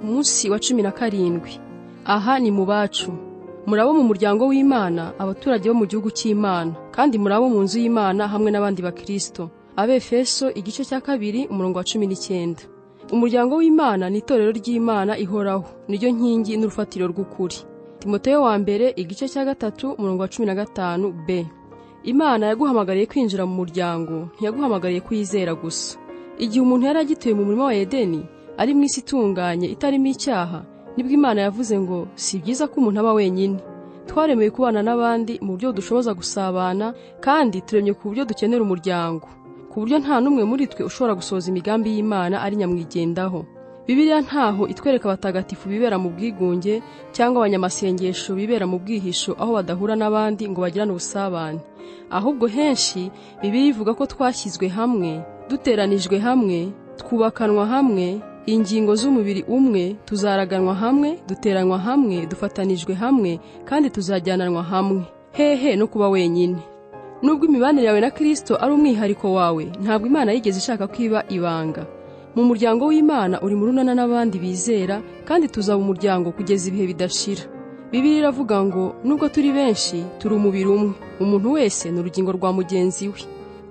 Umunsi wa 17. Aha ni mu bacu. Murabo mu muryango w'Imana, abaturage bo mu gihugu cy'Imana, kandi murabo mu nzu y'Imana hamwe n'abandi bakristo. Abefeso igice cya 2 umurongo wa 19. Umuryango w'Imana ni itorero ry'Imana ihoraho, niryo nkingi n'urufatiro rw'ukuri. Timoteyo wa mbere igice cya 3 umurongo wa 15 b. Imana yaguhamagariye kwinjira mu muryango, ntiyaguhamagariye kwizera gusa. Igihe umuntu yari agituye mu murima wa Edeni, ari mu isi itunganye itarimo icyaha, nibwo Imana yavuze ngo si byiza ko umuntu aba wenyine. Twaremewe kubana n'abandi mu buryo dushoboza gusabana, kandi turemye ku buryo dukenera umuryango, ku buryo nta n'umwe muri twe ushobora gusohoza imigambi y'Imana ari nyamwigendaho. Bibiliya ntaho itwereka abatagatifu bibera mu bwigunge cyangwa abanyamasengesho bibera mu bwihisho aho badahura n'abandi ngo bagirane ubusabane. Ahubwo henshi Bibiliya ivuga ko twashyizwe hamwe, duteranijwe hamwe, twubakanwa hamwe, ingingo z'umubiri umwe, tuzaraganwa hamwe, duteranwa hamwe, dufatanijwe hamwe, kandi tuzajyananwa hamwe. Hehe no kuba wenyine. Nubwo imibanire yawe na Kristo ari umwihariko wawe, ntabwo Imana yigeze ishaka kwiba ibanga. Mu muryango w'Imana uri murunana n'abandi bizera, kandi tuzaba umuryango kugeza ibihe bidashira. Bibiliya iravuga ngo nubwo turi benshi, turi umubiri umwe. Umuntu wese ni urugingo rwa mugenzi we.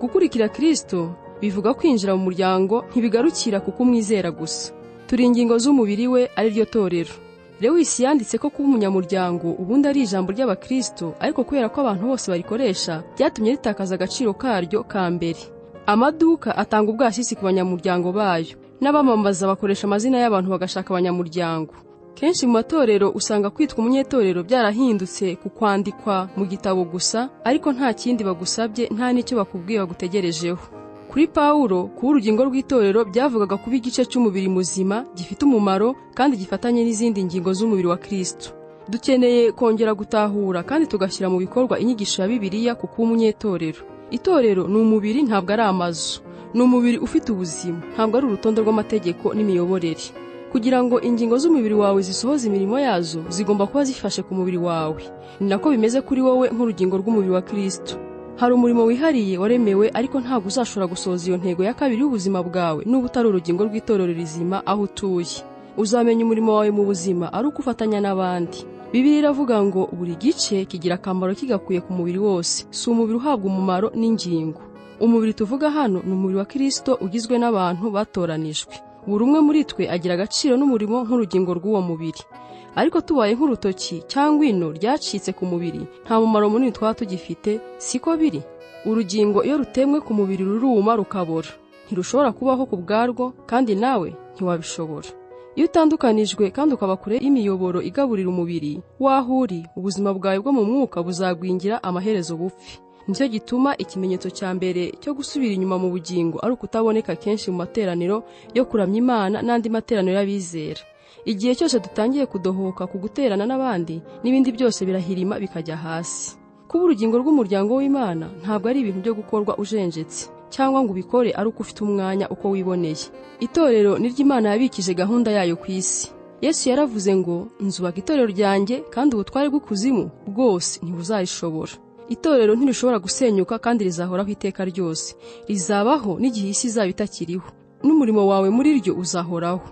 Gukurikira Kristo bivuga kwinjira mu muryango, ntibigarukira kuko umwizera gusa. Turi ingingo z'umubiri we, ari ryo torero. Lewis yanditse ko kuba umunyamuryango ubundi ari ijambo ry'abakristo, ariko kubera ko abantu bose barikoresha, byatumye ritakaza agaciro karyo ka mbere. Amaduka atanga ubwasisi ku banyamuryango bayo, n'abamamaza bakoresha amazina y'abantu bagashaka abanyamuryango. Kenshi mu matorero usanga kwitwa umunyetorero byarahindutse ku kwandikwa mu gitabo gusa, ariko nta kindi bagusabye, nta n'icyo bakubwiye bagutegerejeho. Kuri Paulo, kuba urugingo rw'itorero byavugaga kuba igice cy'umubiri muzima gifite umumaro kandi gifatanye n'izindi ngingo z'umubiri wa Kristo. Dukeneye kongera gutahura kandi tugashyira mu bikorwa inyigisho ya Bibiliya ku kuba umunyetorero. Itorero ni umubiri, ntabwo ari amazu. Ni umubiri ufite ubuzima, ntabwo ari urutonde rw'amategeko n'imiyoborere. Kugira ngo ingingo z'umubiri wawe zisohoze imirimo yazo, zigomba kuba zifashe ku mubiri wawe. Ni nako bimeze kuri wowe nk'urugingo rw'umubiri wa Kristo. Hari umurimo wihariye waremewe, ariko ntabwo uzashobora gusohoza iyo ntego ya kabiri y'ubuzima bwawe nuba utari urugingo rw'itorero rizima aho utuye. Uzamenya umurimo wawe mu buzima ari uko ufatanya n'abandi. Bibiliya iravuga ngo buri gice kigira akamaro kigakuye ku mubiri wose, si umubiri uhabwa umumaro n'ingingo. Umubiri tuvuga hano ni umubiri wa Kristo ugizwe n'abantu batoranijwe. Buri umwe muri twe agira agaciro n'umurimo nk'urugingo rw'uwo mubiri. Ariko tubaye nk'urutoki cyangwa ino ryacitse ku mubiri, nta mumaro munini twaba tugifite, siko biri. Urugingo iyo rutemwe ku mubiri ruruma rukabora, ntirushobora kubaho ku bwarwo, kandi nawe ntiwabishobora. Iyo utandukanijwe kandi ukaba kure y'imiyoboro igaburira umubiri waho uri, ubuzima bwawe bwo mu mwuka buzagwingira amaherezo bupfe. Nicyo gituma ikimenyetso cya mbere cyo gusubira inyuma mu bugingo ari ukutaboneka kenshi mu materaniro yo kuramya Imana n'andi materaniro y'abizera. Igihe cyose dutangiye kudohoka ku guterana n'abandi, n'ibindi byose birahirima bikajya hasi. Kuba urugingo rw'umuryango w'Imana ntabwo ari ibintu byo gukorwa ujenjetse, cyangwa ngo ubikore ari uko ufite umwanya uko wiboneye. Itorero ni ry'Imana yabikije gahunda yayo ku isi. Yesu yaravuze ngo nzubaka itorero ryanjye, kandi ubutware bw'ikuzimu bwose ntibuzarishobora. Itorero ntirishobora gusenyuka kandi rizahoraho iteka ryose. Rizabaho n'igihe isi izaba itakiriho, n'umurimo wawe muri ryo uzahoraho.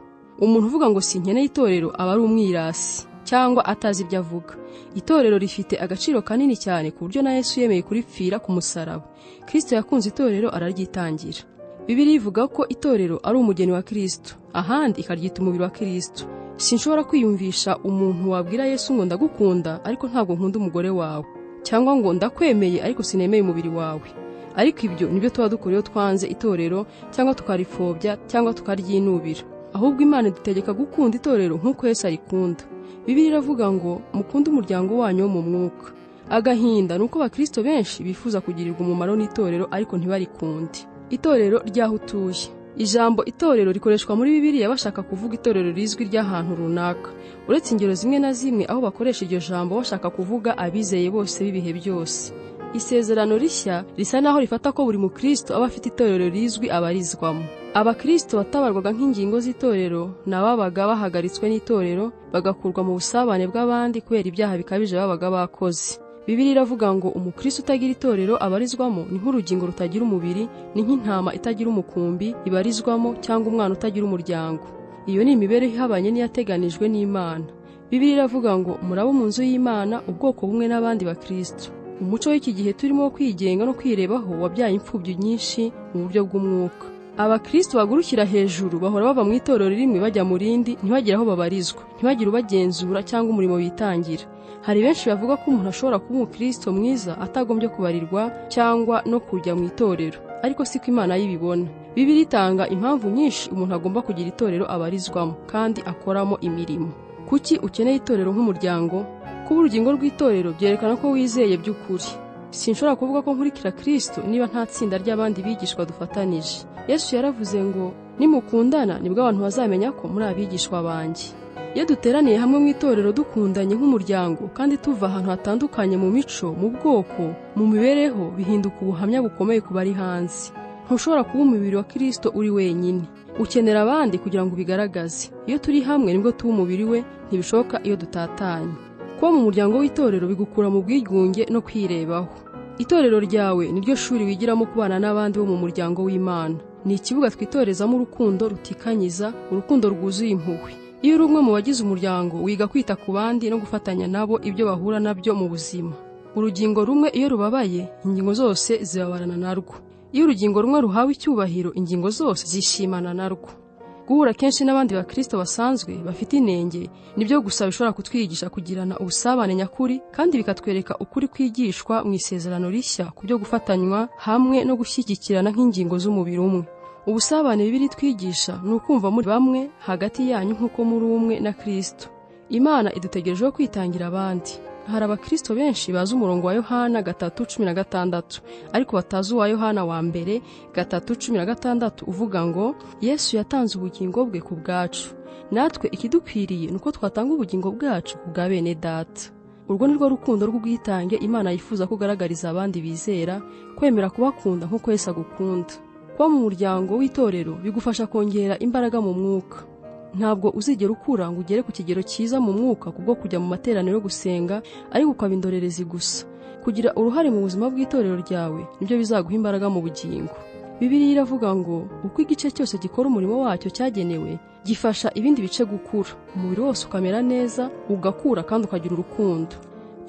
Umuntu uvuga ngo sinkeneye itorero aba ari umwirasi cyangwa atazi ibyo avuga. Itorero rifite agaciro kanini cyane ku buryo na Yesu yemeye kuripfira ku musaraba. Kristo yakunze itorero araryitangira. Bibiliya ivuga ko itorero ari umugeni wa Kristo, ahandi ikaryita umubiri wa Kristo. Sinshobora kwiyumvisha umuntu wabwira Yesu ngo ndagukunda ariko ntabwo nkunda umugore wawe, cyangwa ngo ndakwemeye ariko sinemeye umubiri wawe. Ariko ibyo nibyo tuba dukora iyo twanze itorero cyangwa tukaripfobya cyangwa tukaryinubira. Ahubwo Imana idutegeka gukunda itorero nk'uko Yesu arikunda. Bibiliya iravuga ngo mukunde umuryango wanyu wo mu mwuka. Agahinda ni uko abakristo benshi bifuza kugirirwa umumaro n'itorero ariko ntibarikunde. Itorero ry'aho utuye. Ijambo itorero rikoreshwa muri Bibiliya bashaka kuvuga itorero rizwi ry'ahantu runaka. Uretse ingero zimwe na zimwe aho bakoresha iryo jambo bashaka kuvuga abizeye bose b'ibihe byose. Isezerano rishya risa naho rifata ko buri mukristo aba afite itorero rizwi abarizwamo. Abakristo batabarwaga nk'ingingo z'itorero ni ababaga bahagaritswe n'itorero bagakurwa mu busabane bw'abandi kubera ibyaha bikabije babaga bakoze. Bibiliya iravuga ngo umukristo utagira itorero abarizwamo ni nk'urugingo rutagira umubiri, ni nk'intama itagira umukumbi ibarizwamo cyangwa umwana utagira umuryango. Iyo ni imibereho ihabanye n'iyateganijwe n'Imana. Bibiliya iravuga ngo murabo mu nzu y'Imana, ubwoko bumwe n'abandi bakristo. Umuco w'iki gihe turimo wo kwigenga no kwirebaho wabyaye imfubyi nyinshi mu buryo bw'umwuka. Abakristo bagurukira hejuru bahora bava mu itorero rimwe bajya mu rindi, ntibagire aho babarizwa, ntibagire ubagenzura cyangwa umurimo bitangira. Hari benshi bavuga ko umuntu ashobora kuba umukristo mwiza atagombye kubarirwa cyangwa no kujya mu itorero, ariko siko Imana yibibona. Bibiliya itanga impamvu nyinshi umuntu agomba kugira itorero abarizwamo kandi akoramo imirimo. Kuki ukeneye itorero nk'umuryango? Kuba urugingo rw'itorero byerekana ko wizeye by'ukuri. Sinshobora kuvuga ko nkurikira Kristo niba nta tsinda ry'abandi bigishwa dufatanije. Yesu yaravuze ngo nimukundana nibwo abantu bazamenya ko muri abigishwa banjye. Iyo duteraniye hamwe mu itorero dukundanye nk'umuryango kandi tuva ahantu hatandukanye mu mico, mu bwoko, mu mibereho, bihinduka ubuhamya bukomeye ku bari hanze. Ntushobora kuba umubiri wa Kristo uri wenyine. Ukenera abandi kugira ngo ubigaragaze. Iyo turi hamwe nibwo tuba umubiri we, ntibishoboka iyo dutatanye. Kuba mu muryango w'itorero bigukura mu bwigunge no kwirebaho. Itorero ryawe niryo shuri wigiramo kubana n'abandi bo mu muryango w'Imana. Ni ikibuga twitorezamo urukundo rutikanyiza, urukundo rwuzuye impuhwe. Iyo uri umwe mu bagize umuryango, wiga kwita ku bandi no gufatanya nabo ibyo bahura nabyo mu buzima. Urugingo rumwe iyo rubabaye, ingingo zose zibabarana narwo. Iyo urugingo rumwe ruhawe icyubahiro, ingingo zose zishimana narwo. Guhura kenshi n'abandi bakristo basanzwe bafite inenge nibyo gusa bishobora kutwigisha kugirana ubusabane nyakuri, kandi bikatwereka ukuri kwigishwa mu isezerano rishya ku byo gufatanywa hamwe no gushyigikirana nk'ingingo z'umubiri umwe. Ubusabane Bibiliya itwigisha ni ukumva muri bamwe hagati yanyu nk'uko muri umwe na Kristo. Imana idutegerejeho kwitangira abandi. Hari abakristo benshi bazi umurongo wa Yohana 3:16, ariko batazi uwa Yohana wa mbere 3:16 uvuga ngo Yesu yatanze ubugingo bwe ku bwacu. Natwe ikidukwiriye nuko twatanga ubugingo bwacu ku bwa bene data. Urwo ni rwo rukundo rw'ubwitange Imana yifuza kugaragariza abandi bizera, kwemera kubakunda nk'uko Yesu agukunda. Kuba mu muryango w'itorero bigufasha kongera imbaraga mu mwuka. Ntabwo uzigera ukura ngo ugere ku kigero cyiza mu mwuka kubwo kujya mu materaniro yo gusenga, ariko ukaba indorerezi gusa. Kugira uruhare mu buzima bw'itorero ryawe nibyo bizaguha imbaraga mu bugingo. Bibiliya iravuga ngo uko igice cyose gikora umurimo wacyo cyagenewe, gifasha ibindi bice gukura, umubiri wose ukamera neza, ugakura kandi ukagira urukundo.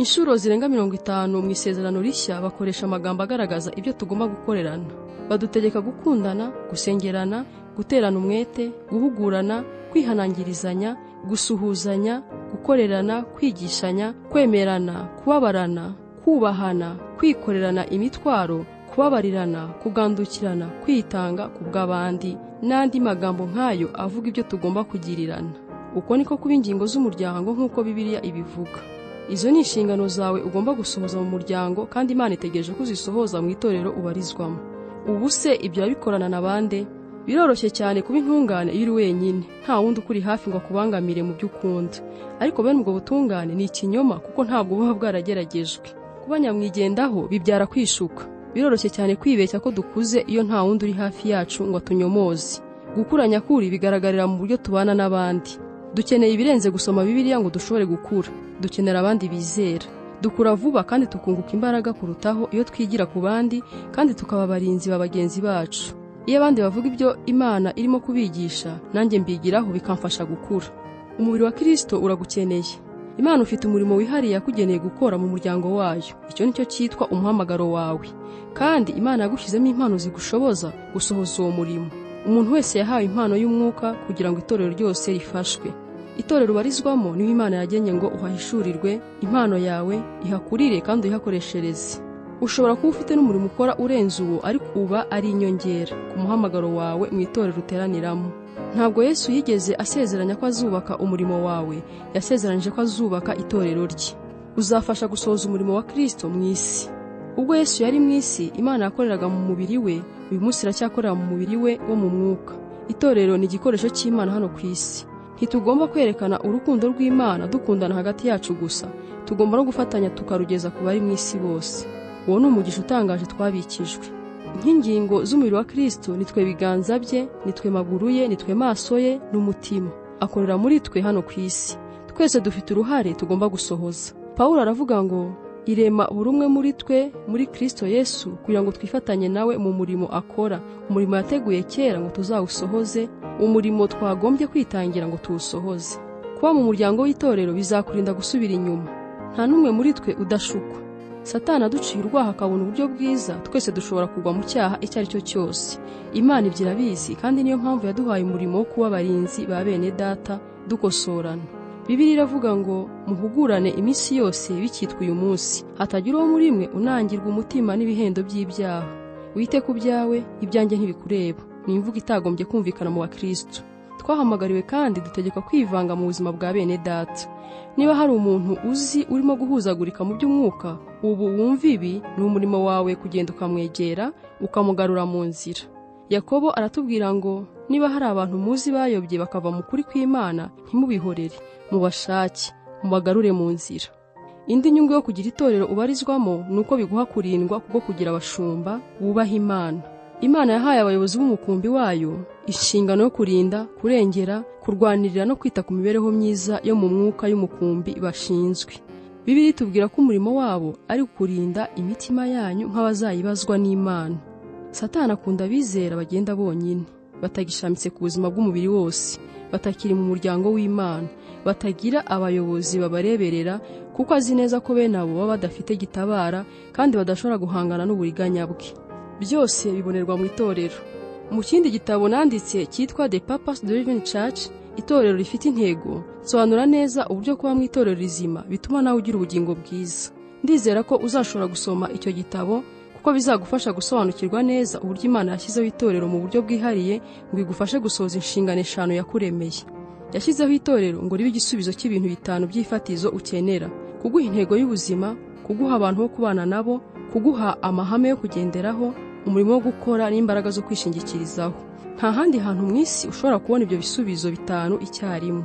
Inshuro zirenga 50 mu isezerano rishya bakoresha amagambo agaragaza ibyo tugomba gukorerana. Badutegeka gukundana, gusengerana, guterana umwete, guhugurana, kwihanangirizanya, gusuhuzanya, gukorerana, kwigishanya, kwemerana, kubabarana, kubahana, kwikorerana imitwaro, kubabarirana, kugandukirana, kwitanga ku bw'abandi n'andi magambo nk'ayo avuga ibyo tugomba kugirirana. Uko niko kuba ingingo z'umuryango nk'uko Bibiliya ibivuga. Izo ni inshingano zawe ugomba gusohoza mu muryango, kandi Imana itegereje ko uzisohoza mu itorero ubarizwamo. Ubu se ibyo urabikorana na bande? Biroroshye cyane kuba intungane iyo uri wenyine, nta wundi ukuri hafi ngo akubangamire mu byo ukunda. Ariko bene ubwo butungane ni ikinyoma kuko ntabwo buba bwarageragejwe. Kuba nyamwigendaho bibyara kwishuka. Biroroshye cyane kwibeshya ko dukuze iyo nta wundi uri hafi yacu ngo atunyomoze. Gukura nyakuri bigaragarira mu buryo tubana n'abandi. Dukeneye ibirenze gusoma Bibiliya ngo dushobore gukura. Dukenera abandi bizera. Dukura vuba kandi tukunguka imbaraga kurutaho iyo twigira ku bandi kandi tukaba abarinzi ba bagenzi bacu. Iyo abandi bavuga ibyo Imana irimo kubigisha, nanjye mbigiraho bikamfasha gukura. Umubiri wa Kristo uragukeneye. Imana ufite umurimo wihariye yakugeneye gukora mu muryango wayo. Icyo nicyo cyitwa umuhamagaro wawe. Kandi Imana yagushyizemo impano zigushoboza gusohoza uwo murimo. Umuntu wese yahawe impano y'umwuka kugira ngo itorero ryose rifashwe. Itorero ubarizwamo niho Imana yagenye ngo uhahishurirwe impano yawe, ihakurire kandi uyihakoreshereze. Ushobora kuba ufite n'umurimo ukora urenze uwo, ariko uba ari inyongera ku muhamagaro wawe mu itorero uteraniramo. Ntabwo Yesu yigeze asezeranya ko azubaka umurimo wawe, yasezeranyije ko azubaka itorero rye. Uzafasha gusohoza umurimo wa Kristo mu isi. Ubwo Yesu yari mu isi, Imana yakoreraga mu mubiri we, uyu munsi iracyakorera mu mubiri we wo mu mwuka. Itorero ni igikoresho cy'Imana hano ku isi. Ntitugomba kwerekana urukundo rw'Imana dukundana hagati yacu gusa, tugomba no gufatanya tukarugeza ku bari mu isi bose. Uwo ni umugisha utangaje twabikijwe. Nk'ingingo z'umubiri wa Kristo, nitwe biganza bye, nitwe maguru ye, nitwe maso ye n'umutima. Akorera muri twe hano ku isi. Twese dufite uruhare tugomba gusohoza. Pawulo aravuga ngo irema buri umwe muri twe muri Kristo Yesu kugira ngo twifatanye nawe mu murimo akora, umurimo yateguye kera ngo tuzawusohoze, umurimo twagombye kwitangira ngo tuwusohoze. Kuba mu muryango w'itorero bizakurinda gusubira inyuma. Nta n'umwe muri twe udashukwa. Satani aduciye urwaha akabona uburyo bwiza, twese dushobora kugwa mu cyaha icyo ari cyo cyose. Imana ibyo irabizi, kandi niyo mpamvu yaduhaye umurimo wo kuba abarinzi ba bene data dukosorana. Bibiliya iravuga ngo muhugurane iminsi yose bikitwa uyu munsi, hatagira uwo muri mwe unangirwa umutima n'ibihendo by'ibyaha. Wite ku byawe, ibyanjye ntibikureba. Ni imvugo itagombye kumvikana mu bakristo. Twahamagariwe kandi dutegekwa kwivanga mu buzima bwa bene data. Niba hari umuntu uzi urimo guhuzagurika mu by'umwuka, ubu wumva ibi ni umurimo wawe kugenda ukamwegera, ukamugarura mu nzira. Yakobo aratubwira ngo niba hari abantu muzi bayobye bakava mu kuri kw'Imana, ntimubihorere, mubashake, mubagarure mu nzira. Indi nyungu yo kugira itorero ubarizwamo ni uko biguha kurindwa kubwo kugira abashumba bubaha Imana. Imana yahaye abayobozi b'umukumbi wayo inshingano yo kurinda, kurengera, kurwanirira no kwita ku mibereho myiza yo mu mwuka y'umukumbi bashinzwe. Bibiliya itubwira ko umurimo wabo ari ukurinda imitima yanyu nk'abazayibazwa n'Imana. Satani akunda abizera bagenda bonyine, batagishamitse ku buzima bw'umubiri wose, batakiri mu muryango w'Imana, batagira abayobozi babareberera, kuko azi neza ko bene abo baba badafite gitabara kandi badashobora guhangana n'uburiganya bwe. Byose bibonerwa mu itorero. Mu kindi gitabo nanditse cyitwa The Purpose Driven Church, itorero rifite intego, nsobanura neza uburyo kuba mu itorero rizima bituma nawe ugira ubugingo bwiza. Ndizera ko uzashobora gusoma icyo gitabo kuko bizagufasha gusobanukirwa neza uburyo Imana yashyizeho itorero mu buryo bwihariye ngo igufashe gusohoza inshingano eshanu yakuremeye. Yashyizeho itorero ngo ribe igisubizo cy'ibintu bitanu by'ifatizo ukenera: kuguha intego y'ubuzima, kuguha abantu bo kubana nabo, kuguha amahame yo kugenderaho, umurimo wo gukora n'imbaraga zo kwishingikirizaho. Nta handi hantu mu isi ushobora kubona ibyo bisubizo bitanu icyarimwe.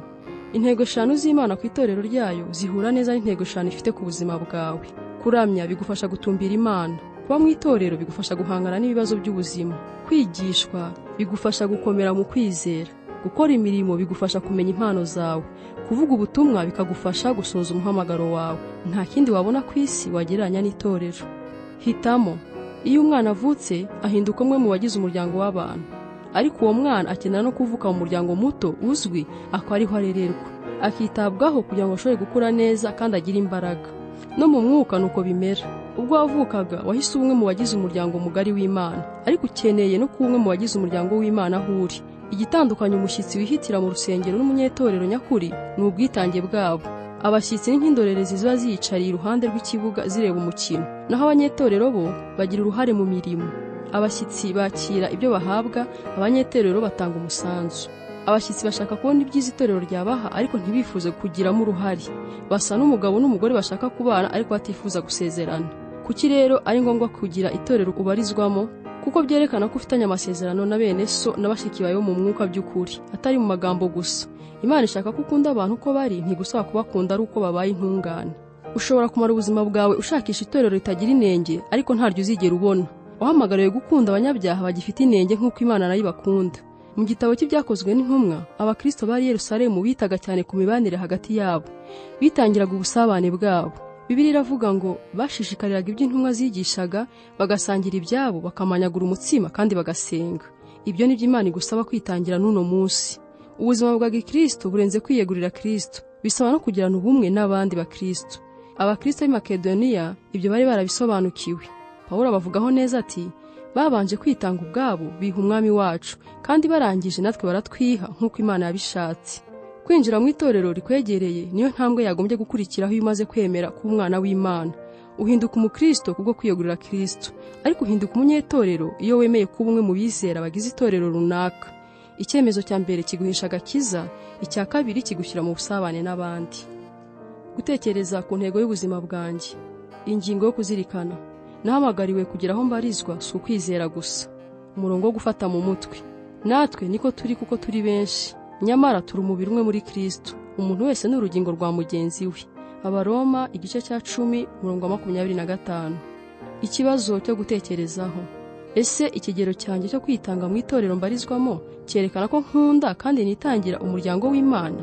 Intego eshanu z'Imana ku itorero ryayo zihura neza n'intego eshanu ifite ku buzima bwawe. Kuramya bigufasha gutumbira Imana. Kuba mu itorero bigufasha guhangana n'ibibazo by'ubuzima. Kwigishwa bigufasha gukomera mu kwizera. Gukora imirimo bigufasha kumenya impano zawe. Kuvuga ubutumwa bikagufasha gusohoza umuhamagaro wawe. Nta kindi wabona ku isi wagereranya n'itorero. Hitamo. Iyo umwana avutse ahinduka umwe mu bagize umuryango w'abantu, ariko uwo mwana akenera no kuvuka mu muryango muto uzwi, akaba ariho arererwa, akitabwaho kugira ngo ashobore gukura neza kandi agire imbaraga. No mu mwuka nuko bimera. Ubwo wavukaga wahise umwe mu bagize umuryango mugari w'Imana, ariko ukeneye no kuba umwe mu bagize umuryango w'Imana aho uri. Igitandukanya umushyitsi wihitira mu rusengero n'umunyetorero nyakuri ni ubwitange bwabo. Abashyitsi ni nk'indorerezi ziba ziyicariye iruhande rw'ikibuga zireba umukino, naho abanyetorero bo bagira uruhare mu mirimo. Abashyitsi bakira ibyo bahabwa, abanyetorero batanga umusanzu. Abashyitsi bashaka kubona ibyiza itorero ryabaha, ariko ntibifuze kugiramo uruhare. Basa n'umugabo n'umugore bashaka kubana ariko batifuza gusezerana. Kuki rero ari ngombwa kugira itorero ubarizwamo? Kuko byerekana ko ufitanye amasezerano na bene so na bashiki bawe mu mwuka by'ukuri, atari mu magambo gusa. Imana ishaka ko ukunda abantu uko bari, ntigusaba kubakunda ari uko babaye intungane. Ushobora kumara ubuzima bwawe ushakisha itorero ritagira inenge, ariko ntaryo uzigera ubona. Wahamagariwe gukunda abanyabyaha bagifite inenge nk'uko Imana nayo ibakunda. Mu gitabo cy'Ibyakozwe n'Intumwa, abakristo bari i Yerusalemu bitaga cyane ku mibanire hagati yabo, bitangiraga ubusabane bwabo. Bibiliya iravuga ngo bashishikariraga ibyo intumwa zigishaga, bagasangira ibyabo, bakamanyagura umutsima kandi bagasenga. Ibyo ni byo Imana igusaba kwitangira n'uno munsi. Ubuzima bwa gikristo burenze kwiyegurira Kristo, bisaba no kugirana ubumwe n'abandi bakristo. Abakristo b'i Makedoniya ibyo bari barabisobanukiwe. Pawulo abavugaho neza ati: babanje kwitanga ubwabo biha umwami wacu, kandi barangije natwe baratwiha nk'uko Imana yabishatse. Kwinjira mu itorero rikwegereye niyo ntambwe yagombye gukurikiraho iyo umaze kwemera kuba umwana w'Imana. Uhinduka umukristo kubwo kwiyegurira Kristo, ariko uhinduka umunyetorero iyo wemeye kuba umwe mu bizera bagize itorero runaka. Icyemezo cya mbere kiguhesha agakiza, icya kabiri kigushyira mu busabane n'abandi. Gutekereza ku ntego y'ubuzima bwanjye. Ingingo yo kuzirikana. Nahamagariwe kugira aho mbarizwa si ukwizera gusa. Umurongo wo gufata mu mutwe. Natwe niko turi kuko turi benshi, nyamara turi umubiri umwe muri Kristo. Umuntu wese ni urugingo rwa mugenzi we. Abaroma igice cya 10 umurongo wa 25. Ikibazo cyo gutekerezaho. Ese ikigero cyanjye cyo kwitanga mu itorero mbarizwamo cyerekana ko nkunda kandi nitangira umuryango w'Imana?